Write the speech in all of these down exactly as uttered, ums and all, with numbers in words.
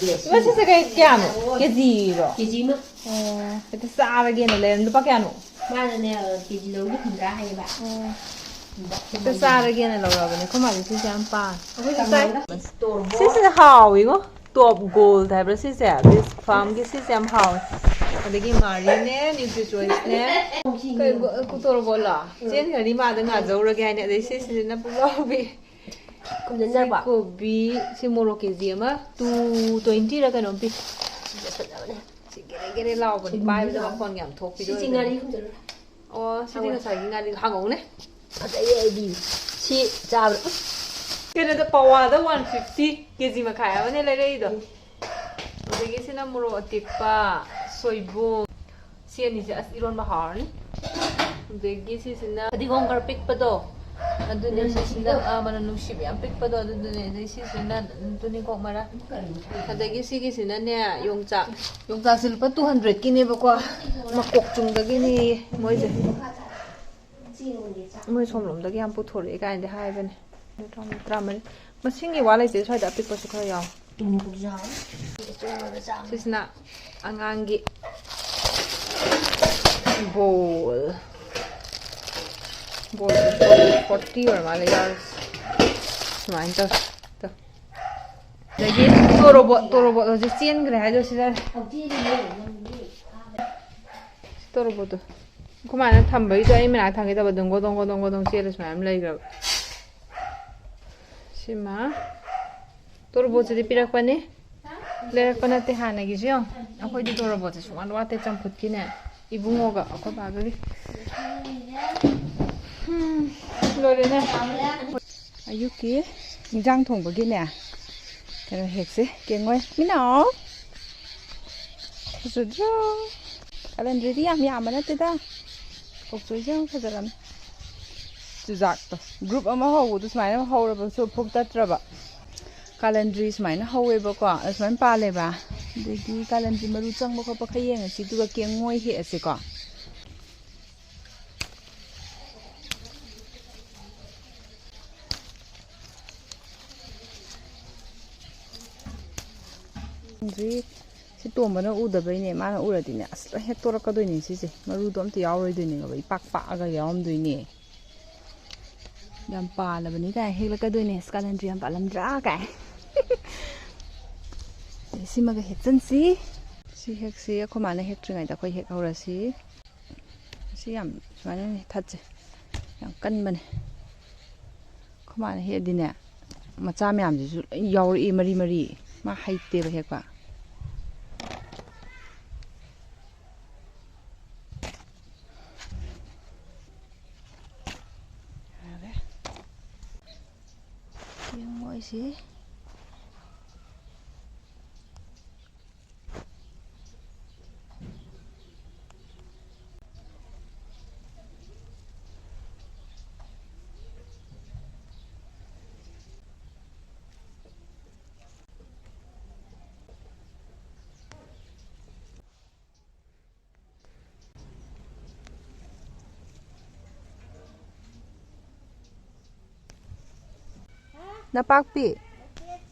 ꯏꯃꯥ, ꯁꯤꯁꯦ ꯀꯩ, ꯀꯌꯥꯅꯣ? ꯀꯦꯖꯤꯔꯣ? ꯀꯦꯖꯤ ꯑꯃ꯫ ꯑꯣ, ꯍꯦꯛꯇ ꯆꯥꯔꯒꯦꯅ ꯂꯩꯔꯝ-, ꯂꯨꯄꯥ ꯀꯌꯥꯅꯣ? ꯃꯥꯅꯅꯦ, ꯀꯦꯖꯤ ꯂꯧꯔꯗꯤ ꯍꯨꯝꯗ꯭ꯔꯥ ꯍꯥꯏꯌꯦꯕ꯫ ꯑꯣ, ꯍꯦꯛꯇ ꯆꯥꯔꯒꯦꯅ ꯂꯧꯔꯕꯅꯦ꯫ ꯑꯩꯈꯣꯏ ꯃꯥꯗꯤ ꯁꯤꯁꯦ ꯌꯥꯝ ꯄꯥꯝꯃꯦ꯫ ꯑꯩꯈꯣꯏꯁꯨ ꯆꯥꯏ꯫ ꯁꯤꯁꯤꯅ ꯍꯥꯎꯋꯤꯉꯣ꯫ ꯇꯣꯞ ꯒꯣꯜꯗ ꯍꯥꯏꯕ꯭ꯔꯥ ꯁꯤꯁꯦ? ꯕꯤꯁ ꯐꯥꯝꯒꯤ ꯁꯤꯁꯦ ꯌꯥꯝ ꯍꯥꯎꯋꯦ꯫ ꯑꯗꯒꯤ ꯃꯥꯔꯤꯅꯦ, ꯅ꯭ꯌꯨꯇ꯭ꯔꯤ ꯆꯣꯏꯁꯅꯦ꯫ ꯀꯩ ꯒꯣ-, ꯇꯣꯔꯣꯕꯣꯠꯂꯣ? ꯆꯦꯟꯈ꯭ꯔꯗꯤ ꯃꯥꯗ ꯉꯥꯖꯧꯔꯒꯦ ꯍꯥꯏꯅ꯫ ꯑꯗꯩ ꯁꯤꯁꯤꯅ ꯄꯨꯛꯂꯥꯎꯕꯤ꯫ ꯁꯤ ꯀꯣꯕꯤ, ꯁꯤ ꯃꯣꯔꯣꯛ ꯀꯦꯖꯤ ꯑꯃ, ꯇꯨ ꯇ꯭ꯋꯦꯟꯇꯤꯔ ꯀꯩꯅꯣꯝ ꯄꯤ꯫ ꯁꯤꯁꯦ ꯐꯖꯕꯅꯦ꯫ ꯁꯤ ꯒꯦꯔꯦ ꯒꯦꯔꯦ ꯂꯥꯎꯕꯅꯤ, ꯁꯣꯏꯕꯨꯝꯁꯦ ꯄꯥꯏꯕꯗ ꯆꯥꯎ-, ꯃꯈꯣꯟ ꯌꯥꯝ ꯊꯣꯛꯄꯤꯗꯣ ꯁꯤꯁꯦ ꯑꯣꯏꯕꯅꯤ꯫ ꯉꯥꯔꯤ ꯍꯨꯝꯖꯜꯂꯨꯔꯦ꯫ ꯑꯣ, ꯁꯤꯗꯤ ꯍꯥꯎꯋꯦ꯫ ꯉꯁꯥꯏꯒꯤ ꯉꯥꯔꯤ ꯍꯥꯡꯉꯧꯅꯦ꯫ ꯐꯖꯩꯌꯦ ꯑꯩꯗꯤ꯫ ꯁꯤ ꯆꯥꯕꯗ, ꯎꯝ꯫ ꯀꯩꯅꯣꯗ ꯄꯋꯥꯗ ꯋꯥꯟ ꯐꯤꯐꯇꯤ, ꯀꯦꯖꯤ ꯃꯈꯥꯏ ꯑꯃꯅꯦ ꯂꯩꯔꯛꯏꯗꯣ꯫ ꯎꯝ꯫ ꯑꯗꯒꯤ ꯁꯤꯅ ꯃꯣꯔꯣꯛ ꯑꯇꯦꯛꯄ, ꯁꯣꯏꯕꯨꯝ, ꯁꯤ ꯑꯅꯤꯁꯦ ꯑꯁ ꯏꯔꯣꯟꯕ ꯍꯥꯎꯔꯅꯤ꯫ ꯑꯗꯒꯤ ꯁꯤꯁꯤꯅ ꯐꯗꯤꯒꯣꯝ ꯈꯔ ꯄꯤꯛꯄꯗꯣ, ꯑꯗꯨꯅꯦ꯫ ꯁꯤꯁꯤꯅ, ꯑꯥ, ꯃꯅꯝ ꯅꯨꯡꯁꯤꯕ ꯌꯥꯝ ꯄꯤꯛꯄꯗꯣ, ꯑꯗꯨꯗꯨꯅꯦ꯫ ꯑꯗꯩ ꯁꯤꯁꯤꯅ ꯇꯨꯅꯤꯡꯈꯣꯛ ꯃꯔꯥ, ꯑꯗꯒꯤ ꯁꯤꯒꯤꯁꯤꯅꯅꯦ ꯌꯣꯡꯆꯥꯛ꯫ ꯌꯣꯡꯆꯥꯛꯁꯦ ꯂꯨꯄꯥ ꯇꯨ ꯍꯟꯗ꯭ꯔꯦꯠꯀꯤꯅꯦꯕꯀꯣ, ꯃꯀꯣꯛ ꯆꯨꯡꯗꯒꯤꯅꯦ ꯃꯣꯏꯁꯦ꯫ ꯃꯣꯏ ꯁꯣꯝꯂꯣꯝꯗꯒꯤ ꯌꯥꯝ ꯄꯨꯊꯣꯔꯛꯑꯦ ꯀꯥꯏꯅꯗꯤ ꯍꯥꯏꯕꯅꯦ꯫ ꯇꯔꯥꯃꯔꯤ꯫ ꯃꯁꯤꯡꯒꯤ ꯋꯥ ꯂꯩꯇꯦ, ꯁ꯭ꯋꯥꯏꯗ ꯑꯄꯤꯛꯄꯁꯨ ꯈꯔ ꯌꯥꯎꯋꯦ꯫ ꯁꯤꯁꯤꯅ ꯑꯉꯥꯡꯒꯤ ꯕꯣꯜ꯫ ꯕꯣꯜ ꯐꯣꯔꯇꯤ ꯑꯣꯏꯔ ꯃꯥꯜꯂꯦ ꯌꯥꯎꯔꯤꯁꯦ꯫ ꯁꯨꯃꯥꯏꯅ ꯇꯧꯋꯦ꯫ ꯇꯧ꯫ ꯑꯗꯒꯤ ꯇꯣꯔꯣꯕꯣꯠ, ꯇꯣꯔꯣꯕꯣꯠ ꯍꯧꯖꯤꯛ ꯆꯦꯟꯈ꯭ꯔꯦ ꯍꯥꯏꯗꯣ ꯁꯤꯗ꯫ ꯇꯣꯔꯣꯕꯣꯠꯇꯣ꯫ ꯑꯩꯈꯣꯏ ꯃꯥꯅ ꯊꯝꯕꯒꯤꯗꯣ ꯑꯩ ꯃꯅꯥꯛ ꯊꯝꯒꯦ ꯇꯧꯕ, ꯗꯣꯡꯒꯣ, ꯗꯣꯡꯒꯣ, ꯗꯣꯡꯒꯣ, ꯗꯣꯡ ꯆꯦꯜꯂ ꯁꯨꯃꯥꯏꯅ ꯂꯩꯈ꯭ꯔꯕ꯫ ꯁꯤꯃ꯫ ꯇꯣꯔꯣꯕꯣꯠꯁꯤꯗꯤ ꯄꯤꯔꯛꯄꯅꯤ꯫ ꯂꯩꯔꯛꯄ ꯅꯠꯇꯦ ꯍꯥꯟꯅꯒꯤꯁꯨ ꯌꯦꯡꯉꯣ꯫ ꯑꯩꯈꯣꯏꯗꯤ ꯇꯣꯔꯣꯕꯣꯠꯁꯦ ꯁꯨꯡꯋꯥꯠ ꯋꯥꯠꯇꯦ ꯆꯝꯐꯨꯠꯀꯤꯅꯦ꯫ ꯏꯕꯨꯡꯉꯣꯒ ꯑꯩꯈꯣꯏ ꯕꯥꯒꯒꯤ꯫ ꯎꯝ, ꯂꯣꯏꯔꯦꯅꯦ꯫ ꯑꯌꯨꯛꯀꯤ ꯏꯟꯖꯥꯡ ꯊꯣꯡꯕꯒꯤꯅꯦ꯫ ꯀꯩꯅꯣ ꯍꯦꯛꯁꯦ, ꯀꯦꯡꯉꯣꯏ꯫ ꯃꯤꯅꯥꯎ꯫ ꯐꯖꯗ꯭ꯔꯣ? ꯀꯥꯂꯟꯗ꯭ꯔꯤꯗꯤ ꯌꯥꯝ ꯌꯥꯝꯕ ꯅꯠꯇꯦꯗ꯫ ꯀꯣꯛꯆꯣꯏꯁꯦ ꯌꯥꯝ ꯐꯖꯔꯝꯃꯦ꯫ ꯆꯨꯖꯥꯛꯇꯣ꯫ ꯒ꯭ꯔꯨꯞ ꯑꯃ ꯍꯧꯕꯗꯣ ꯁꯨꯃꯥꯏꯅ ꯍꯧꯔꯕꯁꯨ ꯐꯨꯛꯇꯠꯇ꯭ꯔꯕ꯫ ꯀꯥꯂꯟꯗ꯭ꯔꯤ ꯁꯨꯃꯥꯏꯅ ꯍꯧꯋꯦꯕꯀꯣ꯫ ꯑꯗ ꯁꯨꯃꯥꯏꯅ ꯄꯥꯜꯂꯦꯕ꯫ ꯑꯗꯒꯤ ꯀꯥꯂꯟꯗ꯭ꯔꯤ ꯃꯔꯨ ꯆꯪꯕ ꯈꯣꯠꯄ ꯈꯔ ꯌꯦꯡꯉꯁꯤ꯫ ꯑꯗꯨꯒ ꯀꯦꯡꯉꯣꯏ ꯍꯦꯛꯑꯁꯤꯀꯣ꯫ ꯈꯪꯗ꯭ꯔꯤ꯫ ꯁꯤ ꯇꯣꯝꯕꯅ ꯎꯗꯕꯩꯅꯦ, ꯃꯥꯅ ꯎꯔꯗꯤꯅꯦ ꯑꯁ ꯂꯣꯏ ꯍꯦꯛꯇꯣꯔꯛꯀꯗꯣꯏꯅꯦ꯫ ꯁꯤꯁꯦ ꯃꯔꯨꯗꯣ ꯑꯝꯇ ꯌꯥꯎꯔꯣꯏꯗꯣꯏꯅꯦ, ꯏꯄꯥꯛ ꯄꯥꯛꯑꯒ ꯌꯥꯎꯔꯝꯗꯣꯏꯅꯦ꯫ ꯌꯥꯝ ꯄꯥꯜꯂꯕꯅꯤ ꯀꯥꯏ ꯍꯦꯛꯂꯛꯀꯗꯣꯏꯅꯦ꯫ ꯑꯁ, ꯀꯥꯂꯟꯗ꯭ꯔꯤ ꯌꯥꯝ ꯄꯥꯜꯂꯝꯗ꯭ꯔꯥ ꯀꯥꯏ꯫ ꯑꯗꯩ ꯁꯤꯃꯒ ꯍꯦꯛꯆꯟꯁꯤ꯫ ꯁꯤ ꯍꯦꯛꯁꯤ, ꯑꯩꯈꯣꯏ ꯃꯥꯅ ꯍꯦꯛꯇ꯭ꯔꯤꯉꯩꯗ ꯑꯩꯈꯣꯏ ꯍꯦꯛ ꯍꯧꯔꯁꯤ꯫ ꯁꯤ ꯌꯥꯝ ꯁꯨꯃꯥꯏꯅ ꯊꯠꯁꯦ꯫ ꯌꯥꯝ ꯀꯟꯕꯅꯦ꯫ ꯑꯩꯈꯣꯏ ꯃꯥꯅ ꯍꯦꯛꯑꯗꯤꯅꯦ, ꯃꯆꯥ ꯃꯌꯥꯝꯁꯤꯁꯨ ꯂꯣꯏ ꯌꯥꯎꯔꯛꯏ, ꯃꯔꯤ ꯃꯔꯤ꯫ ꯃꯥ ꯍꯩꯇꯦꯕ ꯍꯦꯛꯄ꯫ ꯌꯥꯔꯦ꯫ ꯌꯦꯡꯉꯣ ꯑꯩꯁꯤ꯫ ꯅꯄꯥꯛꯄꯤ꯫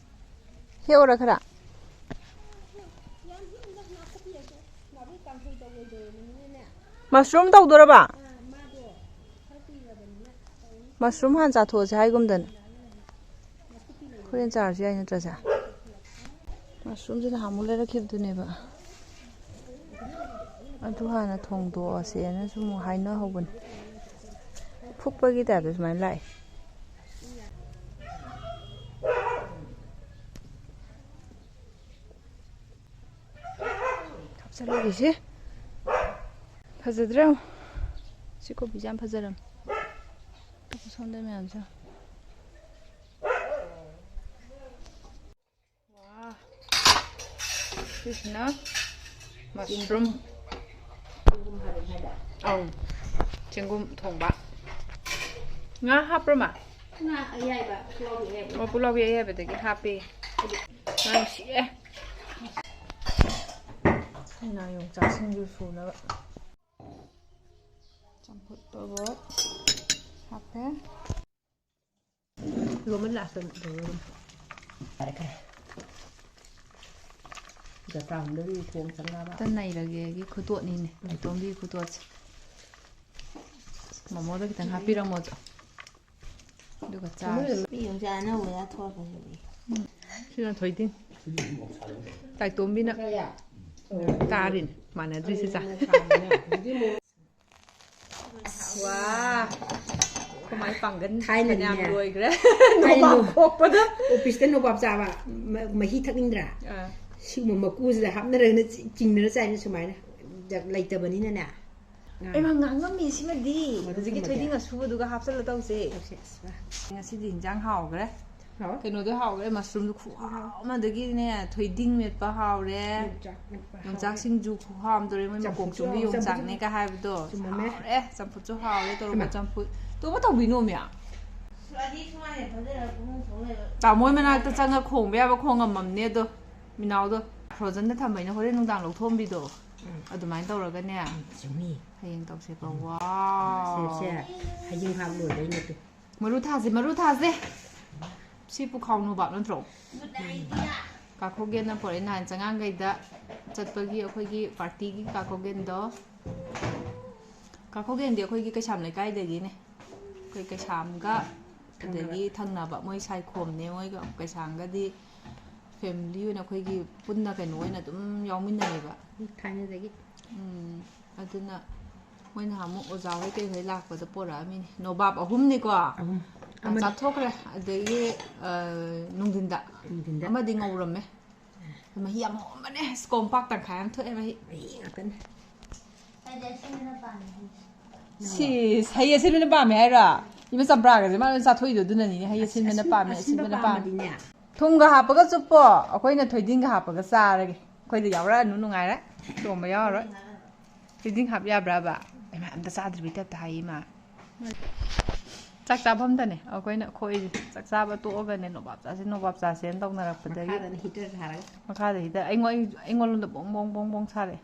ꯍꯦꯛꯎꯔ ꯈꯔ? ꯃꯁꯔꯨꯝ ꯇꯧꯗꯣꯔꯕ? ꯃꯁꯔꯨꯝ ꯍꯥꯟꯅ ꯆꯥꯊꯣꯛꯑꯁꯦ ꯍꯥꯏꯒꯨꯝꯗꯅ꯫ ꯍꯣꯔꯦꯟ ꯆꯥꯔꯁꯨ ꯌꯥꯏ ꯅꯠꯇ꯭ꯔꯁꯦ? ꯃꯁꯔꯨꯝꯁꯦ ꯅꯍꯥꯟꯃꯨꯛ ꯂꯩꯔꯛꯈꯤꯕꯗꯨꯅꯦꯕ꯫ ꯑꯗꯨ ꯍꯥꯟꯅ ꯊꯣꯡꯗꯣꯛꯑꯁꯦꯅꯁꯨ ꯑꯃꯨꯛ ꯍꯥꯏꯅꯍꯧꯕꯅꯤ꯫ ꯐꯨꯛꯄꯒꯤ ꯇꯥꯏꯞꯇ ꯁꯨꯃꯥꯏꯅ ꯂꯥꯛꯑꯦ꯫ ꯍꯥꯞꯆꯜꯂꯒꯦꯁꯦ꯫ ꯐꯖꯗ꯭ꯔꯥ ꯌꯦꯡꯉꯨ꯫ ꯁꯤ ꯀꯣꯕꯤꯁꯦ ꯌꯥꯝ ꯐꯖꯔꯝꯃꯦ꯫ ꯑꯇꯣꯞꯄ ꯁꯣꯝꯗ ꯃꯌꯥꯝꯁꯦ꯫ ꯋꯥ꯫ ꯁꯤꯁꯤꯅ ꯃꯁꯔꯨꯝ꯫ ꯑꯪ꯫ ꯆꯦꯡꯒꯨꯝ ꯊꯣꯡꯕ꯫ ꯉꯥ ꯍꯥꯞꯄ꯭ꯔꯣ, ꯃꯥ? ꯉꯥ ꯑꯌꯥꯏꯕ, ꯄꯨꯛꯂꯥꯎꯕꯤ ꯑꯌꯥꯏꯕ꯫ ꯑꯣ, ꯄꯨꯛꯂꯥꯎꯕꯤ ꯑꯌꯥꯏꯕꯗꯒꯤ ꯍꯥꯞꯄꯦ꯫ ꯉꯥ ꯅꯨꯡꯁꯤꯌꯦ꯫ ꯑꯩꯅ ꯌꯣꯡꯆꯥꯛꯁꯤꯡꯁꯨ ꯁꯨꯅꯕ꯫ ꯆꯝꯐꯨꯠ ꯇꯣꯔꯕꯣꯠ ꯍꯥꯞꯄꯦ꯫ ꯂꯣꯃꯟ ꯂꯥꯁꯇ ꯂꯣꯏꯔꯒ꯫ ꯐꯔꯦ, ꯐꯔꯦ꯫ ꯇꯥꯡꯗꯒꯤ ꯊꯣꯡ ꯆꯪꯉꯕ꯫ ꯇꯟ ꯅꯩꯔꯒꯦꯒꯤ ꯈꯨꯇꯣꯠꯅꯤꯅꯦ, ꯂꯩꯇꯣꯝꯕꯤꯒꯤ ꯈꯨꯇꯣꯠꯁꯦ꯫ ꯃꯣꯃꯣꯗ ꯈꯤꯇꯪ ꯍꯥꯞꯄꯤꯔꯝꯃꯣ ꯑꯗꯣ꯫ ꯑꯗꯨꯒ ꯆꯥꯔꯁꯤ꯫ ꯃꯤ ꯌꯣꯡꯆꯥꯛ ꯑꯅꯧꯕ ꯌꯥꯊꯣꯛꯑꯒ ꯂꯩ꯫ ꯎꯝ꯫ ꯁꯤꯅ ꯊꯣꯏꯗꯤꯡ꯫ ꯇꯥꯏꯇꯣꯝꯕꯤꯅ ꯇꯥꯔꯤꯅꯦ꯫ ꯃꯥꯟꯅꯗ꯭ꯔꯤꯁꯦ ꯆꯥ꯫ ꯋꯥ꯫ ꯀꯃꯥꯏ ꯄꯥꯡꯒꯟ ꯊꯥꯏꯅꯗꯤꯅꯦ꯫ ꯐꯅꯌꯥꯝ ꯂꯣꯏꯈ꯭ꯔꯦ꯫ ꯊꯥꯏꯅ ꯅꯣꯕꯥꯞ ꯅꯣ-, ꯈꯣꯛꯄꯗ꯫ ꯑꯣꯐꯤꯁꯇ ꯅꯣꯕꯥꯞ ꯆꯥꯕ, ꯃ-, ꯃꯍꯤ ꯊꯛꯅꯤꯡꯗ꯭ꯔꯥ? ꯑꯥ꯫ ꯁꯤꯒꯨꯝꯕ ꯃꯀꯨꯁꯤꯗ ꯍꯥꯞꯅꯔꯒꯅ ꯆꯤ-, ꯆꯤꯡꯅꯔ ꯆꯥꯏꯅ ꯁꯨꯃꯥꯏꯅ꯫ ꯂꯩꯇꯕꯅꯤꯅꯅꯦ꯫ ꯑꯥ꯫ ꯑꯩꯃ ꯉꯥꯡꯉꯝꯃꯤ ꯁꯤꯃꯗꯤ꯫ ꯃꯔꯨ ꯍꯧꯖꯤꯛꯀꯤ ꯊꯝꯃꯒꯦ꯫ ꯊꯣꯏꯗꯤꯡ ꯑꯁꯨꯕꯗꯨꯒ ꯍꯥꯞꯆꯜꯂ ꯇꯧꯁꯦ꯫ ꯇꯧꯁꯦ, ꯑꯁ, ꯋꯥ꯫ ꯉꯁꯤꯗꯤ ꯏꯟꯖꯥꯡ ꯍꯥꯎꯈ꯭ꯔꯦ꯫ ꯍꯥꯎ꯫ ꯀꯩꯅꯣꯗꯣ ꯍꯥꯎꯈ꯭ꯔꯦ, ꯃꯁꯔꯨꯝꯗꯣ ꯈꯨꯍꯥꯎ ꯑꯃ, ꯑꯗꯒꯤꯅꯦ ꯊꯣꯏꯗꯤꯡ ꯃꯦꯠꯄ ꯍꯥꯎꯔꯦ꯫ ꯌꯣꯡꯆꯥꯛ ꯃꯦꯠꯄ ꯌꯣꯡꯆꯥꯛ ꯍꯥꯎꯔꯦ꯫ ꯁꯤꯡꯖꯨ ꯈꯨꯍꯥꯎ ꯑꯃ ꯇꯧꯔꯦ, ꯃꯣꯏ ꯆꯝꯐꯨꯠꯁꯨ ꯃꯀꯣꯛ ꯆꯨꯝꯕꯤ ꯍꯥꯎ, ꯆꯝꯐꯨꯠꯁꯨ ꯌꯣꯡꯆꯥꯛꯅꯦꯒ ꯍꯥꯏꯕꯗꯣ꯫ ꯆꯨꯝꯃꯝꯃꯦ꯫ ꯍꯥꯎꯔꯦ, ꯆꯝꯐꯨꯠꯁꯨ ꯍꯥꯎꯔꯦ, ꯇꯣꯔꯣꯕꯣꯠ ꯍꯩꯃꯥ꯫ ꯆꯝꯐꯨꯠ꯫ ꯇꯨ ꯑꯃ ꯇꯧꯕꯤꯅꯣ, ꯃꯌꯥ꯫ ꯇꯥꯃꯣꯏ ꯃꯅꯥꯛꯇ ꯆꯪꯉ ꯈꯣꯡꯕ ꯌꯥꯕ ꯈꯣꯡꯉꯝꯃꯝꯅꯦ ꯑꯗꯣ꯫ ꯃꯤꯅꯥꯎꯗꯣ ꯐ꯭ꯔꯣꯖꯟꯗ ꯊꯝꯕꯩꯅ ꯍꯣꯔꯦꯟ ꯅꯨꯡꯗꯥꯡ ꯂꯧꯊꯣꯛꯑꯝꯕꯤꯗꯣ꯫ ꯎꯝ꯫ ꯑꯗꯨꯃꯥꯏꯅ ꯇꯧꯔꯒꯅꯦ꯫ ꯎꯝ, ꯆꯨꯝꯃꯤ꯫ ꯍꯌꯦꯡ ꯇꯧꯁꯦꯕ꯫ ꯎꯝ꯫ ꯋꯥꯎ꯫ ꯁꯦ, ꯁꯦ, ꯍꯌꯦꯡ ꯍꯥꯞ ꯂꯣꯏꯕꯩ ꯅꯠꯇꯦ꯫ ꯃꯔꯨ ꯊꯥꯁꯦ, ꯃꯔꯨ ꯊꯥꯁꯦ꯫ ꯁꯤ ꯄꯨꯈꯥꯎ ꯅꯣꯕꯥꯞ ꯅꯠꯇ꯭ꯔꯣ? ꯀꯥꯈꯣꯒꯦꯟꯅ ꯄꯣꯔꯛꯑꯦ ꯅꯍꯥꯟ ꯆꯉꯥꯡꯈꯩꯗ ꯆꯠꯄꯒꯤ ꯑꯩꯈꯣꯏꯒꯤ ꯄꯥꯔꯇꯤꯒꯤ ꯀꯥꯈꯣꯒꯦꯟꯗꯣ꯫ ꯀꯥꯈꯣꯒꯦꯟꯗꯤ ꯑꯩꯈꯣꯏꯒꯤ ꯀꯩꯁꯥꯝ ꯂꯩꯀꯥꯏꯗꯒꯤꯅꯦ꯫ ꯑꯩꯈꯣꯏ ꯀꯩꯁꯥꯝꯒ ꯊꯪꯅꯕ꯫ ꯑꯗꯒꯤ ꯊꯪꯅꯕ ꯃꯣꯏ ꯁꯥꯏꯈꯣꯝꯅꯦ, ꯃꯣꯏꯒ ꯀꯩꯁꯥꯝꯒꯗꯤ ꯐꯦꯃꯤꯂꯤ ꯑꯣꯏꯅ ꯑꯩꯈꯣꯏꯒꯤ ꯄꯨꯟꯅ ꯀꯩꯅꯣ ꯑꯣꯏꯅ ꯑꯗꯨꯝ ꯌꯥꯎꯃꯤꯟꯅꯩꯌꯦꯕ꯫ ꯊꯥꯏꯅꯗꯒꯤ꯫ ꯎꯝ, ꯑꯗꯨꯅ ꯃꯣꯏ ꯅꯍꯥꯟꯃꯨꯛ ꯑꯣꯖꯥ ꯍꯣꯏ ꯀꯩ ꯍꯣꯏ ꯂꯥꯛꯄꯗ ꯄꯣꯔꯛꯑꯃꯤꯅꯦ꯫ ꯅꯣꯕꯥꯞ ꯑꯍꯨꯝꯅꯤꯀꯣ꯫ ꯑꯍꯨꯝ꯫ ꯑ, ꯑꯃ ꯆꯥꯊꯣꯛꯈ꯭ꯔꯦ꯫ ꯑꯗꯒꯤ, ꯑ, ꯅꯨꯡꯊꯤꯟꯗ ꯅꯨꯡꯊꯤꯟꯗ꯫ ꯑꯃꯗꯤ ꯉꯧꯔꯝꯃꯦ꯫ ꯃꯍꯤ ꯌꯥꯝ ꯍꯣꯝꯕꯅꯦ꯫ ꯑꯁ, ꯀꯣꯝꯄꯥꯛ ꯇꯪꯈꯥꯏ ꯑꯃ ꯊꯣꯛꯑꯦ ꯃꯍꯤ꯫ ꯃꯍꯤ ꯉꯥꯛꯇꯅꯦ꯫ ꯑꯩꯗꯤ ꯑꯁꯤꯟꯕꯅ ꯄꯥꯝꯃꯦ꯫ ꯁꯤ ꯍꯩ ꯑꯁꯤꯟꯕꯅ ꯄꯥꯝꯃꯦ ꯍꯥꯏꯔꯣ? ꯏꯃꯥ ꯆꯝꯄ꯭ꯔꯥꯒꯁꯦ ꯃꯥ ꯂꯣꯏ ꯆꯥꯊꯣꯛꯏꯗꯣ, ꯑꯗꯨꯅꯅꯤꯅꯦ ꯍꯩ ꯑꯁꯤꯟꯕꯅ ꯑꯁꯤꯟ-, ꯄꯥꯝꯃꯦ, ꯑꯁꯤꯟꯕ ꯑꯁꯤꯟꯕꯅ ꯄꯥꯝꯃꯦ꯫ ꯄꯥꯝꯃꯗꯤꯅꯦ꯫ ꯊꯨꯝꯒ ꯍꯥꯞꯄꯒ ꯆꯨꯞꯄꯣ, ꯑꯩꯈꯣꯏꯅ ꯊꯣꯏꯗꯤꯡꯒ ꯍꯥꯞꯄꯒ ꯆꯥꯔꯒꯦ꯫ ꯑꯩꯈꯣꯏꯗ ꯌꯥꯎꯔꯛꯑꯅꯨ, ꯅꯨꯡꯉꯥꯏꯔꯦ꯫ ꯇꯣꯝꯕ ꯌꯥꯎꯔꯔꯣꯏ꯫ ꯊꯣꯏꯗꯤꯡ ꯍꯥꯞ ꯌꯥꯕ꯭ꯔꯕ? ꯏꯃꯥ, ꯑꯝꯇ ꯆꯥꯗ꯭ꯔꯤꯕꯩ ꯇꯥꯏꯞꯇ ꯍꯥꯏꯌꯦ ꯏꯃꯥ꯫ ꯆꯥꯛ ꯆꯥꯐꯝꯗꯅꯦ ꯑꯩꯈꯣꯏꯅ ꯈꯣꯛꯏꯁꯦ꯫ ꯆꯥꯛ ꯆꯥꯕ ꯇꯣꯛꯑꯒꯅꯦ ꯅꯣꯕꯥꯞ ꯆꯥꯁꯦ, ꯅꯣꯕꯥꯞ ꯆꯥꯁꯦꯅ ꯇꯧꯅꯔꯛꯄꯗꯒꯤ꯫ ꯃꯈꯥꯗꯅ heater ꯊꯥꯔꯒ꯫ ꯃꯈꯥꯗ heater꯫ ꯑꯩꯉꯣꯟ-, ꯑꯩꯉꯣꯟꯂꯣꯝꯗ ꯕꯣꯡ ꯕꯣꯡ ꯕꯣꯡ ꯕꯣꯡ ꯁꯥꯔꯛꯑꯦ꯫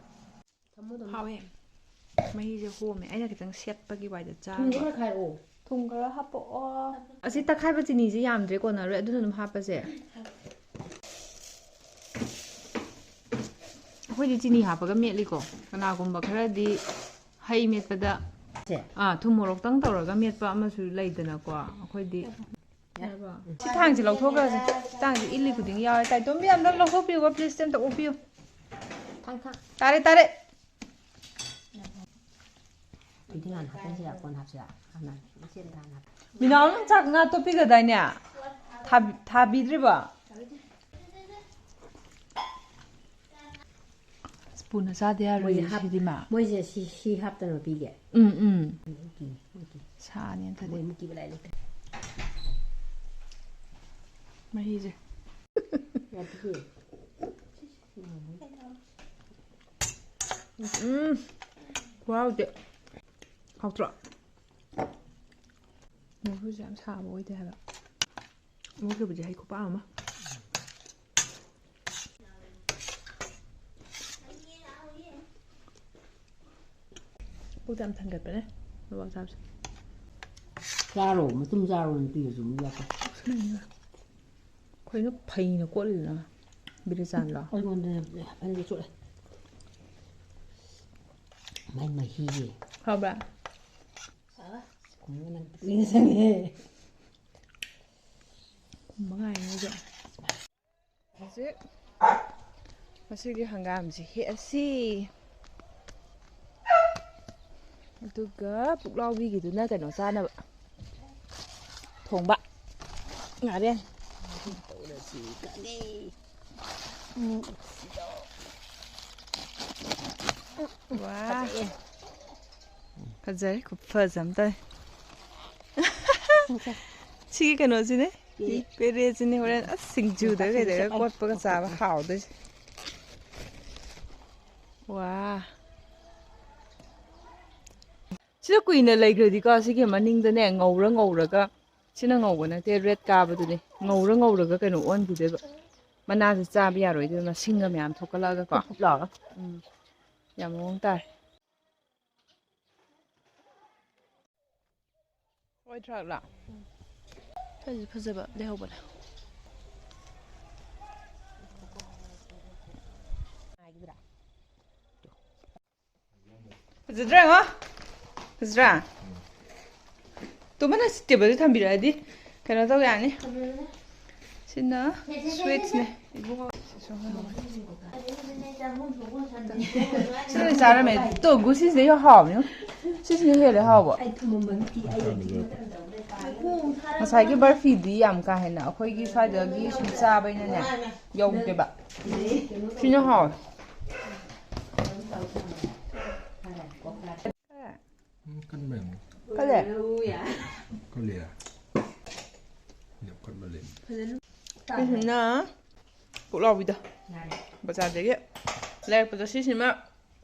ꯊꯝꯃꯣ ꯑꯗꯨꯝ꯫ ꯍꯥꯎꯋꯦ꯫ ꯃꯍꯤꯁꯦ ꯍꯣꯝꯃꯦ꯫ ꯑꯩꯅ ꯈꯤꯇꯪ ꯁꯦꯠꯄꯒꯤ ꯋꯥꯏꯗ ꯊꯨꯝ ꯆꯥꯔꯨꯕ꯫ ꯈꯔ ꯈꯥꯏꯔꯛꯑꯣ꯫ ꯊꯨꯝ ꯈꯔ ꯍꯥꯞꯄꯛꯑꯣ꯫ ꯑꯁꯤ ꯇꯛꯈꯥꯏꯕ ꯆꯤꯅꯤꯁꯦ ꯌꯥꯝꯗ꯭ꯔꯦ, ꯀꯣꯟꯅꯔꯣꯏ꯫ ꯑꯗꯨꯅ ꯑꯗꯨꯝ ꯍꯥꯞꯄꯁꯦ꯫ ꯑꯩꯈꯣꯏꯗꯤ ꯆꯤꯅꯤ ꯍꯥꯞꯄꯒ ꯃꯦꯠꯂꯤꯀꯣ꯫ ꯀꯅꯥꯒꯨꯝꯕ ꯈꯔꯗꯤ ꯍꯩ ꯃꯦꯠꯄꯗ, ꯁꯦ꯫ ꯑꯥ, ꯊꯨꯝ ꯃꯣꯔꯣꯛꯇꯪ ꯇꯧꯔꯒ ꯃꯦꯠꯄ ꯑꯃꯁꯨ ꯂꯩꯗꯅꯀꯣ꯫ ꯑꯩꯈꯣꯏꯗꯤ ꯁꯤ ꯊꯥꯡꯁꯤ ꯂꯧꯊꯣꯛꯈ꯭ꯔꯁꯦ꯫ ꯁꯤ ꯊꯥꯡꯁꯤ ꯏꯜꯂꯤ ꯈꯨꯗꯤꯡ ꯌꯥꯎꯋꯦ꯫ ꯇꯥꯏꯇꯣꯝꯕꯤ, ꯑꯝꯇ ꯂꯧꯊꯣꯛꯄꯤꯌꯨꯀꯣ, please, ꯑꯝꯇ ꯑꯣꯛꯄꯤꯌꯨ꯫ ꯊꯥꯡ, ꯊꯥꯡ꯫ ꯇꯥꯔꯦ, ꯇꯥꯔꯦ꯫ ꯑꯗꯨꯗꯤ ꯍꯥꯟꯅ ꯍꯥꯞꯆꯤꯟꯁꯤꯔꯥ, ꯀꯣꯟꯅ ꯍꯥꯞꯁꯤꯔꯥ? ꯍꯥꯟꯅ ꯃꯆꯦꯠ ꯑꯝꯇ ꯍꯥꯟꯅ ꯍꯥꯞ-, ꯃꯤꯅꯥꯎ, ꯅꯪ ꯆꯥꯛ ꯉꯥ ꯇꯣꯠꯄꯤꯒꯗꯥꯏꯅꯦ? ꯊꯥꯕꯤ-, ꯊꯥꯕꯤꯗ꯭ꯔꯤꯕꯣ? ꯁ꯭ꯄꯨꯟꯅ ꯆꯥꯗ ꯌꯥꯔꯣꯏꯌꯦ ꯃꯣꯏꯁꯦ ꯍꯥꯞ-, ꯁꯤꯗꯤ, ꯃꯥ꯫ ꯃꯣꯏꯁꯦ ꯁꯤ, ꯁꯤ ꯍꯥꯞꯇꯅ ꯄꯤꯒꯦ? ꯎꯝ, ꯎꯝ꯫ ꯃꯣꯏ ꯀꯤ-, ꯃꯣꯏ ꯀꯤ-, ꯁꯥꯅꯤ ꯅꯠꯇ꯭ꯔꯗꯤ꯫ ꯃꯣꯏ ꯃꯨꯛꯀꯤ ꯕꯂꯥꯏ ꯂꯩꯇ꯭ꯔꯦ꯫ ꯃꯍꯤꯁꯦ꯫ ꯌꯥꯗꯤꯌꯦ꯫ ꯎꯝ, ꯈꯨꯍꯥꯎꯗꯤ꯫ ꯍꯥꯎꯇ꯭ꯔꯣ? ꯃꯔꯨꯁꯦ ꯌꯥꯝ ꯁꯥꯕ ꯑꯣꯏꯗꯦ ꯍꯥꯏꯕ꯫ ꯃꯔꯨ ꯀꯩꯕꯨꯗꯤ ꯍꯩ ꯈꯨꯄꯥꯝ ꯑꯃ꯫ ꯄꯨꯛꯇꯤ ꯌꯥꯝ ꯊꯟꯒꯠꯄꯅꯦ ꯂꯣꯕꯥꯞ ꯆꯥꯕꯁꯦ꯫ ꯆꯥꯔꯣ, ꯃꯇꯨꯝ ꯆꯥꯔꯣ, ꯅꯨꯄꯤꯒꯁꯨ ꯑꯃꯨꯛ ꯌꯥꯛꯄ꯫ ꯀꯩꯅꯣ ꯐꯩꯅ ꯀꯣꯠꯂꯤꯗꯨꯅ? ꯕꯤꯔꯤꯆꯥꯟꯗꯣ? ꯑꯩꯉꯣꯟꯗ ꯐꯩꯅ ꯆꯣꯠꯂꯦ꯫ ꯃꯥꯏ ꯃꯍꯤꯁꯦ꯫ ꯍꯥꯎꯕ꯭ꯔꯥ? ꯈꯨꯝꯃꯣ ꯅꯪ ꯀꯨꯏꯅ ꯆꯪꯉꯦ꯫ ꯈꯨꯝꯕ ꯉꯥꯏꯔꯤꯉꯩꯗ꯫ ꯍꯧꯖꯤꯛ ꯉꯁꯤꯒꯤ ꯍꯪꯒꯥꯝꯁꯤ ꯍꯦꯛꯑꯁꯤ꯫ ꯑꯗꯨꯒ ꯄꯨꯛꯂꯥꯎꯕꯤꯒꯤꯗꯨꯅ ꯀꯩꯅꯣ ꯆꯥꯅꯕ ꯊꯣꯡꯕ꯫ ꯉꯥꯔꯦꯟ꯫ ꯇꯧꯔꯁꯤ ꯀꯥꯟꯅꯩ꯫ ꯎꯝ꯫ ꯋꯥ꯫ ꯐꯖꯩꯌꯦ꯫ ꯐꯖꯔꯦ, ꯈꯨꯐꯖ ꯑꯃ ꯇꯧꯋꯦ꯫ ꯁꯤꯒꯤ ꯀꯩꯅꯣꯁꯤꯅꯦ꯫ ꯄꯦꯔꯦ꯫ ꯄꯦꯔꯦꯁꯤꯅꯦ ꯍꯣꯔꯦꯟ ꯑꯁ ꯁꯤꯡꯖꯨꯗ ꯀꯩꯗꯒ ꯀꯣꯠꯄꯒ ꯆꯥꯕ ꯍꯥꯎꯗꯣꯏꯁꯦ꯫ ꯋꯥ꯫ ꯁꯤꯗ ꯀꯨꯏꯅ ꯂꯩꯈ꯭ꯔꯗꯤꯀꯣ, ꯁꯤꯒꯤ ꯃꯅꯤꯡꯗꯅꯦ ꯉꯧꯔ ꯉꯧꯔꯒ, ꯁꯤꯅ ꯉꯧꯕ ꯅꯠꯇꯦ, ꯔꯦꯗ ꯀꯥꯕꯗꯨꯅꯦ꯫ ꯉꯧꯔ ꯉꯧꯔꯒ ꯀꯩꯅꯣ ꯑꯣꯟꯈꯤꯗꯣꯏꯕ꯫ ꯃꯅꯥꯁꯦ ꯆꯥꯕ ꯌꯥꯔꯣꯏꯗꯣꯏꯕ, ꯃꯁꯤꯡꯒ ꯃꯌꯥꯝ ꯊꯣꯛꯀꯠꯂꯛꯑꯒꯀꯣ꯫ ꯀꯨꯞ ꯀꯨꯞ ꯂꯥꯎꯔꯒ꯫ ꯎꯝ꯫ ꯌꯥꯝ ꯃꯑꯣꯡ ꯇꯥꯔꯦ꯫ ꯑꯣꯏꯗ꯭ꯔꯥꯛꯂꯣ? ꯐꯖ ꯐꯖꯕ ꯂꯩꯍꯧꯕꯅꯦ꯫ ꯐꯖꯗ꯭ꯔꯥ ꯌꯦꯡꯉꯣ? ꯐꯖꯗ꯭ꯔꯥ? ꯇꯨꯃꯤꯟꯅ ꯇꯦꯕꯜꯗ ꯊꯝꯕꯤꯔꯛꯑꯗꯤ ꯀꯩꯅꯣ ꯇꯧ ꯌꯥꯅꯤ꯫ ꯁꯤꯅ sweetsꯅꯦ꯫ ꯏꯕꯨꯡꯉꯣ꯫ ꯁꯤꯅ ꯆꯥꯔꯝꯃꯦ꯫ ꯇꯣ, ꯒꯨꯁꯤꯁꯤꯅ ꯌꯥꯝ ꯍꯥꯎꯕꯅꯤ꯫ ꯁꯤꯁꯤꯅ ꯍꯦꯜꯂꯦ ꯍꯥꯎꯕ꯫ ꯉꯁꯥꯏꯒꯤ ꯕꯔꯐꯤꯗꯤ ꯌꯥꯝ ꯀꯥ ꯍꯦꯟꯅ ꯑꯩꯈꯣꯏꯒꯤ ꯁ꯭ꯋꯥꯏꯗꯒꯤ ꯁꯨꯝ ꯆꯥꯕꯅꯤꯅꯅꯦ ꯌꯧꯗꯦꯕ꯫ ꯁꯤꯅ ꯍꯥꯎꯋꯦ꯫ ꯎꯝ, ꯀꯟꯕ ꯌꯥꯝ ꯀꯜꯂꯦ? ꯀꯜꯂꯦ꯫ ꯌꯥꯝ ꯀꯟꯕ ꯂꯩ꯫ ꯁꯤꯁꯤꯅ ꯄꯨꯛꯂꯥꯎꯕꯤꯗꯣ꯫ ꯕꯖꯥꯔꯗꯒꯤ ꯂꯩꯔꯛꯄꯗꯣ꯫ ꯁꯤꯁꯤꯃ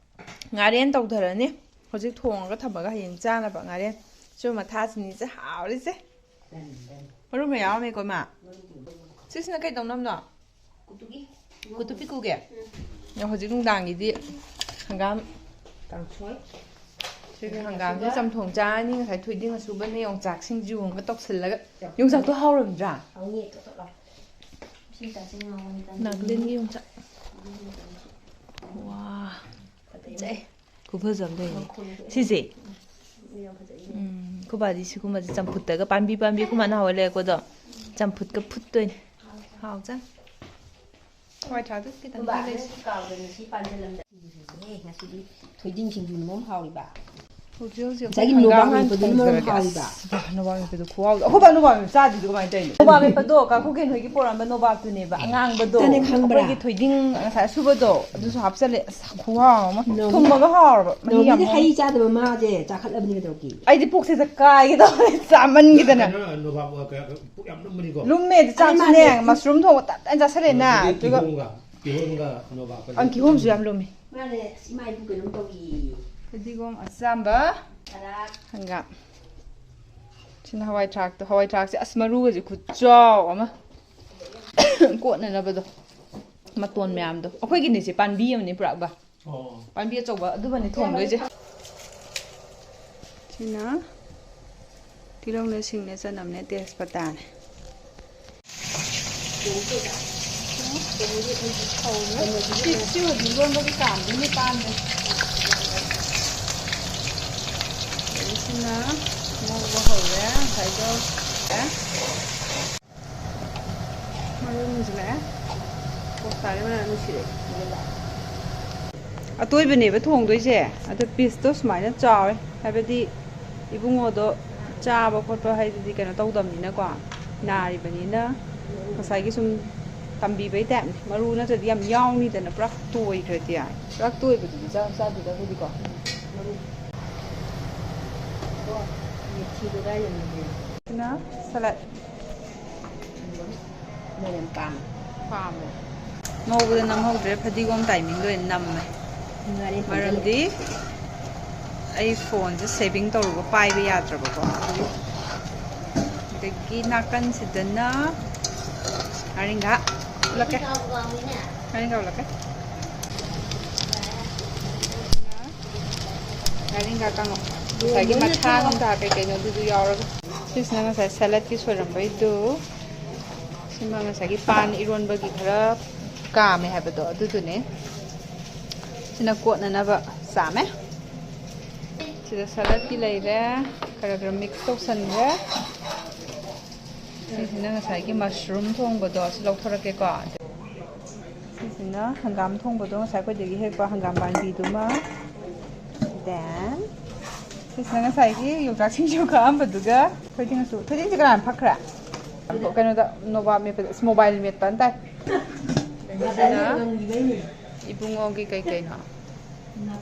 ꯉꯥꯔꯦꯟ ꯇꯧꯊꯔꯅꯤ꯫ ꯍꯧꯖꯤꯛ ꯊꯣꯡꯉꯒ ꯊꯝꯃꯒ ꯍꯌꯦꯡ ꯆꯥꯅꯕ ꯉꯥꯔꯦꯟ꯫ ꯁꯤ ꯃꯊꯥꯁꯤꯅꯤꯁꯦ ꯍꯥꯎꯔꯤꯁꯦ꯫ ꯃꯔꯨ ꯃꯌꯥꯝ ꯌꯥꯎꯔꯝꯃꯦꯀꯣ, ꯏꯃꯥ꯫ ꯁꯤꯁꯤꯅ ꯀꯩ ꯇꯧꯅꯕꯅꯣ? ꯀꯨꯇꯨꯄꯤ ꯀꯨꯒꯦ? ꯑꯗꯣ ꯍꯧꯖꯤꯛ ꯅꯨꯡꯗꯥꯡꯒꯤꯗꯤ ꯍꯪꯒꯥꯝ ꯀꯥꯡꯁꯣꯏ꯫ ꯁꯤꯒꯤ ꯍꯪꯒꯥꯝꯁꯦ ꯆꯝꯊꯣꯡ ꯆꯥꯔꯅꯤ꯫ ꯉꯁꯥꯏ ꯊꯣꯏꯗꯤꯡ ꯑꯁꯨꯕꯅꯦ, ꯌꯣꯡꯆꯥꯛ ꯁꯤꯡꯖꯨ ꯑꯃꯒ ꯇꯧꯁꯤꯜꯂꯒ꯫ ꯌꯣꯡꯆꯥꯛꯇꯣ ꯍꯥꯎꯔꯝꯗ꯭ꯔꯥ? ꯍꯥꯎꯅꯤ, ꯊꯣꯠ ꯊꯣꯠ ꯂꯥꯎ꯫ ꯁꯤ ꯆꯥꯁꯤ ꯉꯥꯎꯕꯅꯤ, ꯆꯥꯅꯤꯡꯉꯤ꯫ ꯅꯥꯒꯥꯂꯦꯟꯒꯤ ꯌꯣꯡꯆꯥꯛ꯫ ꯋꯥ, ꯐꯖꯩ꯫ ꯈꯨꯐꯖ ꯑꯃ ꯂꯩꯔꯦ꯫ ꯁꯤꯁꯦ꯫ ꯎꯝ, ꯑꯩꯈꯣꯏ ꯕꯥꯗꯤ ꯁꯤꯒꯨꯝꯕꯁꯦ ꯆꯝꯐꯨꯠꯇꯒ ꯄꯥꯝꯕꯤ ꯄꯥꯝꯕꯤ ꯑꯩꯈꯣꯏ ꯃꯥꯅ ꯍꯧꯔ ꯂꯩꯔꯛꯄꯗꯣ ꯆꯝꯐꯨꯠꯀ ꯐꯨꯠꯇꯣꯏꯅꯦ꯫ ꯍꯥꯎꯖꯥꯠꯅꯤ꯫ ꯍꯋꯥꯏ ꯊ꯭ꯔꯥꯛꯇꯣ ꯈꯤꯇꯪ ꯈꯛ ꯂꯩꯁꯤ꯫ ꯀꯥꯎꯗꯅ ꯁꯤ ꯄꯥꯟꯁꯤꯜꯂꯝꯗ-, ꯑꯦ, ꯉꯁꯤꯗꯤ ꯊꯣꯏꯗꯤꯡ ꯁꯤꯡꯖꯨꯅ ꯃꯔꯣꯝ ꯍꯥꯎꯔꯤꯕ꯫ ꯍꯧꯖꯤꯛ ꯍꯧꯖꯤꯛ ꯉꯁꯥꯏꯒꯤ ꯑꯩꯈꯣꯏ ꯅꯣꯕꯥꯞ ꯍꯪꯒꯥꯝ ꯍꯥꯟꯅ ꯃꯦꯠꯄꯗꯨꯅ ꯃꯔꯣꯝ ꯊꯣꯡꯖꯔꯒꯦ꯫ ꯍꯥꯎꯔꯤꯕ꯫ ꯑꯁ, ꯅꯣꯕꯥꯞ ꯃꯦꯠꯄꯗꯣ ꯈꯨꯍꯥꯎꯗꯣ꯫ ꯑꯩꯈꯣꯏ ꯕꯥ ꯅꯣꯕꯥꯞ ꯃꯦꯠꯄ ꯆꯥꯗ꯭ꯔꯤꯗꯣ ꯀꯃꯥꯏꯅ ꯇꯧꯔꯤꯅꯣ? ꯅꯣꯕꯥꯞ ꯃꯦꯠꯄꯗꯣ ꯀꯥ ꯈꯨꯒꯦꯟ ꯍꯣꯏꯒꯤ ꯄꯣꯔꯛꯑꯝꯕ ꯅꯣꯕꯥꯞꯇꯨꯅꯦꯕ, ꯑꯉꯥꯡꯕꯗꯣ꯫ ꯏꯇꯅꯦ ꯈꯪꯕ꯭ꯔꯥ? ꯑꯩꯈꯣꯏꯒꯤ ꯊꯣꯏꯗꯤꯡ ꯉꯁꯥꯏ ꯑꯁꯨꯕꯗꯣ ꯑꯗꯨꯁꯨ ꯍꯥꯞꯆꯜꯂꯦ꯫ ꯑꯁ, ꯈꯨꯍꯥꯎ ꯑꯃ꯫ ꯅꯣꯡꯃꯗꯤ ꯊꯨꯝꯃꯒ ꯍꯥꯎꯔꯕ꯫ ꯃꯍꯤ ꯌꯥꯝ ꯅꯣꯡꯃꯗꯤ ꯍꯥꯎ-, ꯍꯩ ꯆꯥꯗꯕ ꯃꯥꯁꯦ ꯆꯥꯈꯠꯂꯕꯅꯤ ꯀꯩꯗꯧꯔꯒꯦ? ꯑꯩꯗꯤ ꯄꯨꯛꯁꯦ ꯀꯥꯏꯒꯦ ꯇꯧꯔꯦ ꯆꯥꯃꯟꯒꯤꯗꯅ꯫ ꯀꯩꯅꯣ, ꯅꯣꯕꯥꯞ, ꯑ, ꯀ-, ꯄꯨꯛ ꯌꯥꯝ ꯂꯨꯝꯕꯅꯤꯀꯣ? ꯂꯨꯝꯃꯦ, ꯑꯗꯨ ꯑꯗꯨ ꯆꯥꯛꯁꯨꯅꯦ, ꯃꯥꯅꯦ꯫ ꯃꯁꯔꯨꯝ ꯊꯣꯡꯕ ꯇꯞ ꯇꯥꯏꯅ ꯆꯥꯁꯜꯂꯦꯅ꯫ ꯑꯗꯨꯗꯤ ꯑꯗꯨꯒ ꯀꯤꯍꯣꯝꯒ, ꯀꯤꯍꯣꯝꯒ ꯅꯣꯕꯥꯞꯀ ꯑꯪ, ꯀꯤꯍꯣꯝꯁꯨ ꯌꯥꯝ ꯂꯨꯝꯃꯤ꯫ ꯃꯥꯅꯦ, ꯑꯁ, ꯏꯃꯥ ꯏꯕꯨ ꯀꯩꯅꯣꯝ ꯇꯧꯏ꯫ ꯐꯗꯤꯒꯣꯝ ꯑꯆꯥꯝꯕ, ꯇꯔꯥ꯫ ꯍꯪꯒꯥꯝ꯫ ꯁꯤꯅ ꯍꯋꯥꯏ ꯊ꯭ꯔꯥꯛꯇꯣ꯫ ꯍꯋꯥꯏ ꯊ꯭ꯔꯥꯛꯁꯦ, ꯑꯁ, ꯃꯔꯨꯒꯁꯦ ꯈꯨꯆꯥꯎ ꯑꯃ꯫ ꯀꯣꯠꯅꯅꯕꯗꯣ꯫ ꯃꯇꯣꯟ ꯃꯌꯥꯝꯗꯣ꯫ ꯑꯩꯈꯣꯏꯒꯤꯅꯦ ꯁꯦ, ꯄꯥꯝꯕꯤ ꯑꯃꯅꯤ ꯄꯨꯔꯛꯑꯒ꯫ ꯑꯣ꯫ ꯄꯥꯝꯕꯤ ꯑꯆꯧꯕ ꯑꯗꯨꯃꯅꯤ ꯊꯣꯡꯗꯣꯏꯁꯦ꯫ ꯁꯤꯅ ꯇꯤꯜꯍꯧꯅꯦ, ꯁꯤꯡꯅꯦ, ꯆꯅꯝꯅꯦ, ꯇꯦꯖꯄꯇꯥꯅꯦ꯫ ꯁꯤ, ꯁꯤ ꯍꯧꯖꯤꯛ ꯂꯣꯟꯕꯒꯤ ꯀꯥꯝꯗꯣꯏꯅꯦ ꯄꯥꯟꯁꯦ꯫ ꯉꯧꯕ ꯍꯧꯔꯦ ꯉꯁꯥꯏꯗꯣ꯫ ꯃꯔꯣꯏ ꯃꯨꯟꯖꯤꯜꯂꯛꯑꯦ꯫ ꯀꯣꯛꯇꯥꯔꯦ ꯃꯅꯝ ꯅꯨꯡꯁꯤꯔꯦ꯫ ꯑꯇꯣꯏꯕꯅꯦꯕ ꯊꯣꯡꯗꯣꯏꯁꯦ꯫ ꯑꯗꯣ ꯄꯤꯁꯇꯣ ꯁꯨꯃꯥꯏꯅ ꯆꯥꯎꯋꯦ꯫ ꯍꯥꯏꯕꯗꯤ ꯏꯕꯨꯡꯉꯣꯗꯣ ꯆꯥꯕ ꯈꯣꯠꯄ ꯍꯥꯏꯗꯨꯗꯤ ꯀꯩꯅꯣ ꯇꯧꯗꯕꯅꯤꯅꯀꯣ, ꯅꯥꯔꯤꯕꯅꯤꯅ ꯉꯁꯥꯏꯒꯤ ꯁꯨꯝ ꯇꯝꯕꯤꯕꯩ ꯇꯥꯏꯞꯅꯤ꯫ ꯃꯔꯨ ꯅꯠꯇ꯭ꯔꯗꯤ ꯌꯥꯝ ꯌꯥꯎꯅꯤꯗꯅ, ꯄꯨꯔꯥ ꯇꯣꯏꯈ꯭ꯔꯗꯤ꯫ ꯄꯨꯔꯥ ꯇꯣꯏꯕꯗꯨꯗꯤ ꯆꯥꯁꯨ ꯆꯥꯗꯦꯗ ꯑꯩꯈꯣꯏꯗꯤꯀꯣ꯫ ꯁꯤꯅ ꯁꯂꯥꯗ꯫ ꯃꯣꯏ ꯌꯥꯝ ꯄꯥꯝꯃꯦ꯫ ꯄꯥꯝꯃꯦ꯫ ꯉꯧꯕꯗ ꯅꯝꯍꯧꯗ꯭ꯔꯦ, ꯐꯗꯤꯒꯣꯝ ꯇꯥꯏꯃꯤꯡꯗ ꯑꯣꯏꯅ ꯅꯝꯃꯦ꯫ ꯉꯥꯔꯤ ꯃꯔꯝꯗꯤ ꯄꯨꯟꯁꯤꯜꯂꯦ꯫ ꯑꯩ ꯐꯣꯟꯁꯦ ꯁꯦꯚꯤꯡ ꯇꯧꯔꯨꯕ ꯄꯥꯏꯕ ꯌꯥꯗ꯭ꯔꯕꯀꯣ꯫ ꯑꯗꯒꯤ ꯅꯥꯀꯟꯁꯤꯗꯅ ꯉꯥꯔꯤꯡꯈꯥ ꯎꯠꯂꯛꯀꯦ꯫ ꯉꯥꯔꯤꯡꯈꯥ ꯎꯠꯂꯛꯀꯦ꯫ ꯉꯥꯔꯤꯡꯈꯥ ꯀꯥꯡꯉꯧ꯫ ꯉꯁꯥꯏꯒꯤ ꯃꯊꯥ ꯅꯨꯡꯊꯥ ꯀꯩ ꯀꯩꯅꯣ ꯑꯗꯨꯁꯨ ꯌꯥꯎꯔꯒ꯫ ꯁꯤꯁꯤꯅ ꯉꯁꯥꯏ ꯁꯦꯂꯠꯀꯤ ꯁꯣꯏꯔꯝꯕꯩꯗꯨ꯫ ꯁꯤꯃ ꯉꯁꯥꯏꯒꯤ ꯄꯥꯟ ꯏꯔꯣꯟꯕꯒꯤ ꯈꯔ ꯀꯥꯝꯃꯦ ꯍꯥꯏꯕꯗꯣ ꯑꯗꯨꯗꯨꯅꯦ꯫ ꯁꯤꯅ ꯀꯣꯠꯅꯅꯕ ꯆꯥꯝꯃꯦ꯫ ꯁꯤꯗ ꯁꯂꯠꯀꯤ ꯂꯩꯔꯦ꯫ ꯈꯔ ꯈꯔ ꯃꯤꯛꯁ ꯇꯧꯁꯟꯈ꯭ꯔꯦ꯫ ꯁꯤꯁꯤꯅ ꯉꯁꯥꯏꯒꯤ ꯃꯁꯔꯨꯝ ꯊꯣꯡꯕꯗꯣ, ꯁꯤ ꯂꯧꯊꯣꯔꯛꯀꯦꯀꯣ꯫ ꯁꯤꯁꯤꯅ ꯍꯪꯒꯥꯝ ꯊꯣꯡꯕꯗꯣ, ꯉꯁꯥꯏ ꯑꯩꯈꯣꯏꯗꯒꯤ ꯍꯦꯛꯄ ꯍꯪꯒꯥꯝ ꯄꯥꯝꯕꯤꯗꯨꯃ꯫ Then ꯁꯤꯁꯤꯅ ꯉꯁꯥꯏꯒꯤ ꯌꯣꯡꯆꯥꯛ ꯁꯤꯡꯖꯨ ꯈꯥꯛꯑꯝꯕꯗꯨꯒ ꯊꯣꯏꯗꯤꯡꯁꯨ꯫ ꯊꯣꯏꯗꯤꯡꯁꯦ ꯀꯅꯥꯅ ꯐꯛꯈ꯭ꯔꯦ? ꯀꯩꯅꯣꯗ ꯅꯣꯕꯥꯞ ꯃꯦꯠꯄꯗ꯫ ꯑꯁ, ꯃꯣꯕꯥꯏꯜ ꯃꯦꯠꯄ ꯇꯥꯏ꯫ ꯁꯤꯅ ꯏꯕꯨꯡꯉꯣꯒꯤ ꯀꯩ ꯀꯩꯅꯣ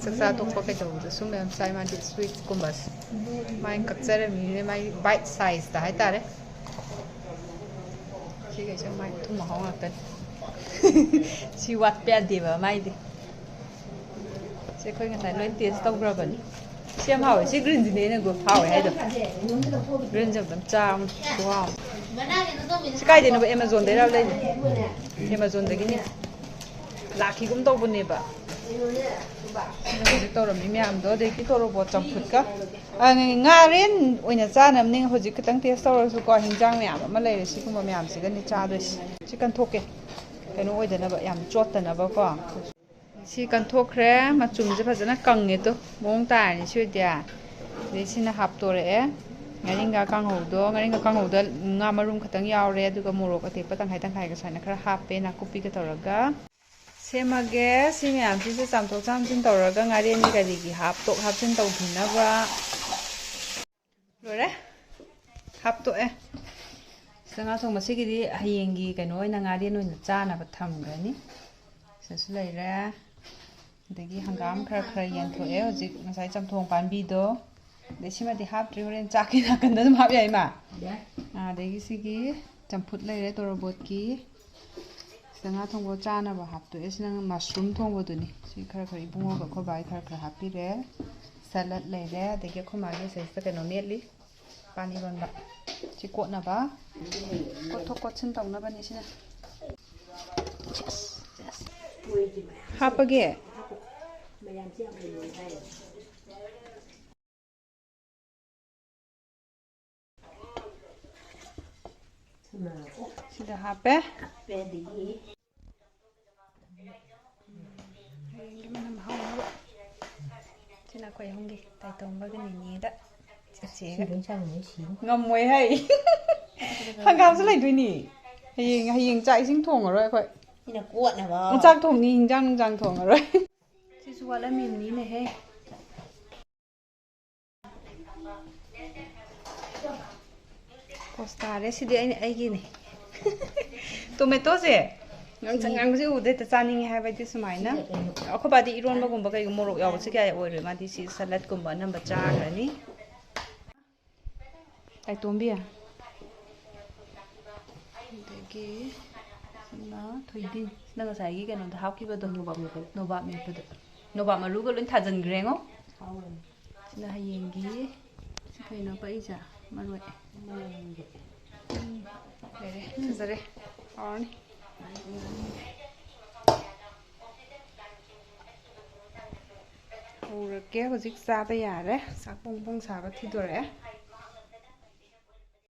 ꯆꯥꯛꯆꯥ ꯇꯣꯛꯄ ꯀꯩꯗꯧꯕꯗꯁꯨ ꯃꯌꯥꯝ ꯆꯥꯏ ꯃꯥꯗꯤ, ꯁ꯭ꯋꯤꯠꯀꯨꯝꯕꯁꯦ꯫ ꯃꯥꯏ ꯀꯛꯆꯔꯝꯃꯤꯅꯦ, ꯃꯥꯏ ꯕꯥꯏꯠ ꯁꯥꯏꯖꯇ ꯍꯥꯏꯇꯥꯔꯦ꯫ ꯁꯤꯈꯩꯁꯦ ꯃꯥꯏ ꯊꯨꯝ ꯃꯍꯥꯎ ꯉꯥꯛꯇꯅꯤ꯫ ꯁꯤ ꯋꯥꯠꯄ ꯌꯥꯗꯦꯕ ꯃꯥꯏꯗꯤ꯫ ꯁꯤ ꯑꯩꯈꯣꯏ ꯉꯁꯥꯏ ꯂꯣꯏ ꯇꯦꯁ ꯇꯧꯈ꯭ꯔꯕꯅꯤ꯫ ꯁꯤ ꯌꯥꯝ ꯍꯥꯎꯋꯦ꯫ ꯁꯤ ꯒ꯭ꯔꯤꯟꯁꯤꯅ ꯍꯦꯟꯅ ꯒꯨ-, ꯍꯥꯎꯋꯦ ꯍꯥꯏꯗꯣ꯫ ꯒ꯭ꯔꯤꯟꯁꯦ ꯑꯝꯇꯪ ꯆꯥꯔꯣ꯫ ꯈꯨꯍꯥꯎ ꯑꯃ꯫ ꯁꯤ ꯀꯥꯏꯗꯩꯅꯣꯕ? ꯑꯦꯃꯥꯖꯣꯟꯗꯩꯔ ꯂꯩꯅꯤ? ꯑꯦꯃꯥꯖꯣꯟꯗꯒꯤꯅꯦ꯫ ꯂꯥꯛꯈꯤꯒꯨꯝ ꯇꯧꯕꯅꯦꯕ꯫ ꯑꯗꯣ ꯍꯧꯖꯤꯛ ꯇꯧꯔꯝꯃꯤ ꯃꯌꯥꯝꯗꯣ, ꯑꯗꯒꯤ ꯇꯣꯔꯣꯕꯣꯠ ꯆꯝꯐꯨꯠꯀ꯫ ꯑ, ꯉꯥꯔꯦꯟ ꯑꯣꯏꯅ ꯆꯥꯅꯕꯅꯤ꯫ ꯍꯧꯖꯤꯛ ꯈꯤꯇꯪ ꯇꯦꯁ ꯇꯧꯔꯁꯨꯀꯣ, ꯍꯤꯟꯖꯥꯡ ꯃꯌꯥꯝ ꯑꯃ ꯂꯩꯔꯦ꯫ ꯁꯤꯒꯨꯝꯕ ꯃꯌꯥꯝꯁꯤꯒꯅꯤ ꯆꯥꯗꯣꯏꯁꯦ꯫ ꯁꯤ ꯀꯟꯊꯣꯛꯀꯦ꯫ ꯀꯩꯅꯣ ꯑꯣꯏꯗꯅꯕ, ꯌꯥꯝ ꯆꯣꯠꯇꯅꯕꯀꯣ꯫ ꯁꯤ ꯀꯟꯊꯣꯛꯈ꯭ꯔꯦ꯫ ꯃꯆꯨꯝꯁꯦ ꯐꯖꯅ ꯀꯪꯉꯦ꯫ ꯇꯣ, ꯃꯑꯣꯡ ꯇꯥꯔꯅꯤ ꯁꯤ ꯑꯣꯏꯗꯤ꯫ ꯑꯗꯩ ꯁꯤꯅ ꯍꯥꯞꯇꯣꯔꯛꯑꯦ꯫ ꯉꯥꯔꯤꯡꯈꯥ ꯀꯥꯡꯍꯧꯗꯣ, ꯉꯥꯔꯤꯡꯈꯥ ꯀꯥꯡꯍꯧꯗ ꯉꯥ ꯃꯔꯨꯝ ꯈꯛꯇꯪ ꯌꯥꯎꯔꯦ, ꯑꯗꯨꯒ ꯃꯣꯔꯣꯛ ꯑꯇꯦꯛꯄ ꯇꯪꯈꯥꯏ ꯇꯪꯈꯥꯏꯒ ꯁꯨꯃꯥꯏꯅ ꯈꯔ ꯍꯥꯞꯄꯦ, ꯅꯥꯀꯨꯞꯄꯤꯒ ꯇꯧꯔꯒ꯫ ꯁꯦꯝꯃꯒꯦ꯫ ꯁꯤ ꯃꯌꯥꯝꯁꯤꯁꯨ ꯆꯥꯝꯊꯣꯛ ꯆꯥꯝꯁꯤꯟ ꯇꯧꯔꯒ ꯉꯥꯔꯦꯟꯒꯤ ꯀꯔꯤꯒꯤ ꯍꯥꯞꯇꯣꯛ ꯍꯥꯞꯆꯤꯟ ꯇꯧꯕꯤꯅꯕ꯫ ꯂꯣꯏꯔꯦ꯫ ꯍꯥꯞꯇꯣꯛꯑꯦ꯫ ꯁꯤꯗ ꯉꯥ ꯊꯣꯡꯕꯁꯤꯒꯤꯗꯤ ꯍꯌꯦꯡꯒꯤ ꯀꯩꯅꯣ ꯑꯣꯏꯅ, ꯉꯥꯔꯦꯟ ꯑꯣꯏꯅ ꯆꯥꯅꯕ ꯊꯝꯈ꯭ꯔꯅꯤ꯫ ꯁꯤꯗꯁꯨ ꯂꯩꯔꯦ꯫ ꯑꯗꯒꯤ ꯍꯪꯒꯥꯝ ꯈꯔ ꯈꯔ ꯌꯦꯟꯊꯣꯛꯑꯦ ꯍꯧꯖꯤꯛ, ꯉꯁꯥꯏ ꯆꯝꯊꯣꯡ ꯄꯥꯝꯕꯤꯗꯣ꯫ ꯑꯗꯩ ꯁꯤꯃꯗꯤ ꯍꯥꯞꯇ꯭ꯔꯤ, ꯍꯣꯔꯦꯟ ꯆꯥꯛꯀꯤ ꯅꯥꯀꯟꯗ ꯑꯗꯨꯝ ꯍꯥꯞ ꯌꯥꯏ, ꯏꯃꯥ꯫ ꯌꯥꯏ꯫ ꯑꯥ, ꯑꯗꯒꯤ ꯁꯤꯒꯤ ꯆꯝꯐꯨꯠ ꯂꯩꯔꯦ, ꯇꯣꯔꯣꯕꯣꯠꯀꯤ꯫ ꯁꯤꯗ ꯉꯥ ꯊꯣꯡꯕ ꯆꯥꯅꯕ ꯍꯥꯞꯇꯣꯛꯑꯦ꯫ ꯁꯤꯅ ꯃꯁꯔꯨꯝ ꯊꯣꯡꯕꯗꯨꯅꯤ꯫ ꯁꯤ ꯈꯔ ꯈꯔ ꯏꯕꯨꯡꯉꯣꯒ ꯑꯩꯈꯣꯏ ꯕꯥꯒꯤ ꯈꯔ ꯈꯔ ꯍꯥꯞꯄꯤꯔꯦ꯫ ꯁꯦꯂꯠ ꯂꯩꯔꯦ, ꯑꯗꯒꯤ ꯑꯩꯈꯣꯏ ꯃꯥꯒꯤ ꯁꯤꯗꯩꯁꯤꯗ ꯀꯩꯅꯣ ꯃꯦꯠꯂꯤ, ꯄꯥꯟ ꯏꯔꯣꯟꯕ꯫ ꯁꯤ ꯀꯣꯠꯅꯕ꯫ ꯀꯣꯠꯊꯣꯛ ꯀꯣꯠꯁꯤꯟ ꯇꯧꯅꯕꯅꯤ ꯁꯤꯅ꯫ ꯍꯥꯞꯄꯒꯦ꯫ ꯁꯤꯗ ꯍꯥꯞꯄꯦ꯫ ꯍꯌꯦꯡꯒꯤ ꯃꯅꯝ ꯍꯥꯎꯅꯕ꯫ ꯁꯤꯅ ꯑꯩꯈꯣꯏ ꯑꯍꯨꯝꯒꯤ, ꯇꯥꯏꯇꯣꯝꯕꯒ ꯅꯤꯅꯦꯒ ꯆꯦꯆꯦꯒ꯫ ꯁꯤ ꯂꯣꯏ ꯆꯥꯃꯤꯟꯅꯩ ꯁꯤ꯫ ꯉꯝꯃꯣꯏ ꯍꯥꯏ꯫ ꯍꯪꯒꯥꯝꯁꯨ ꯂꯩꯗꯣꯏꯅꯤ꯫ ꯍꯌꯦꯡ, ꯍꯌꯦꯡ ꯆꯥꯛ ꯏꯁꯤꯡ ꯊꯣꯡꯉꯔꯣꯏ ꯑꯩꯈꯣꯏ꯫ ꯁꯤꯅ ꯀꯣꯠꯅꯕ꯫ ꯆꯥꯛ ꯊꯣꯡꯅꯤ, ꯍꯤꯟꯖꯥꯡ ꯅꯨꯡꯖꯥꯡ ꯊꯣꯡꯉꯔꯣꯏ꯫ ꯁꯤꯁꯨ ꯋꯥꯠꯂꯝꯃꯤꯕꯅꯤꯅꯦꯍꯦ꯫ ꯄꯣꯁ ꯇꯥꯔꯦ꯫ ꯁꯤꯗꯤ ꯑꯩꯅ, ꯑꯩꯒꯤꯅꯤ꯫ ꯇꯣꯃꯦꯇꯣꯁꯦ ꯉꯥꯡꯁꯪ ꯉꯥꯡꯕꯁꯦ ꯎꯕꯗ ꯍꯦꯛꯇ ꯆꯥꯅꯤꯡꯉꯦ ꯍꯥꯏꯕꯗꯤ ꯁꯨꯃꯥꯏꯅ꯫ ꯑꯩꯈꯣꯏ ꯕꯥꯗꯤ ꯏꯔꯣꯟꯕꯒꯨꯝꯕ ꯀꯩꯒꯨꯝꯕ ꯃꯣꯔꯣꯛ ꯌꯥꯎꯕꯁꯦ ꯀꯌꯥ ꯑꯣꯏꯔꯣꯏ, ꯃꯥꯗꯤ ꯁꯤ ꯁꯂꯠꯀꯨꯝꯕ ꯑꯅꯝꯕ ꯆꯥꯈ꯭ꯔꯅꯤ꯫ ꯇꯥꯏꯇꯣꯝꯕꯤ꯫ ꯑꯗꯒꯤ ꯁꯤꯅ ꯊꯣꯏꯗꯤꯡ꯫ ꯁꯤꯅ ꯉꯁꯥꯏꯒꯤ ꯀꯩꯅꯣꯗ ꯍꯥꯞꯈꯤꯕꯗꯣ꯫ ꯅꯣꯕꯥꯞ ꯃꯦꯠꯄꯗꯣ꯫ ꯅꯣꯕꯥꯞ ꯃꯦꯠꯄꯗꯣ꯫ ꯅꯣꯕꯥꯞ ꯃꯔꯨꯒ ꯂꯣꯏ ꯊꯥꯖꯤꯟꯈ꯭ꯔꯦꯉꯣ꯫ ꯍꯥꯎꯔꯅꯤ꯫ ꯁꯤꯅ ꯍꯌꯦꯡꯒꯤ, ꯁꯤ ꯀꯩꯅꯣ ꯄꯛꯏꯁꯦ? ꯃꯔꯣꯏ꯫ ꯃꯔꯣꯏ꯫ ꯎꯝ, ꯂꯩꯔꯦ꯫ ꯐꯖꯔꯦ꯫ ꯍꯥꯎꯔꯅꯤ꯫ ꯍꯧꯔꯒꯦ꯫ ꯍꯧꯖꯤꯛ ꯆꯥꯕ ꯌꯥꯔꯦ꯫ ꯆꯥꯛ ꯄꯣꯡ ꯄꯣꯡ ꯁꯥꯕ ꯊꯤꯗꯣꯔꯛꯑꯦ꯫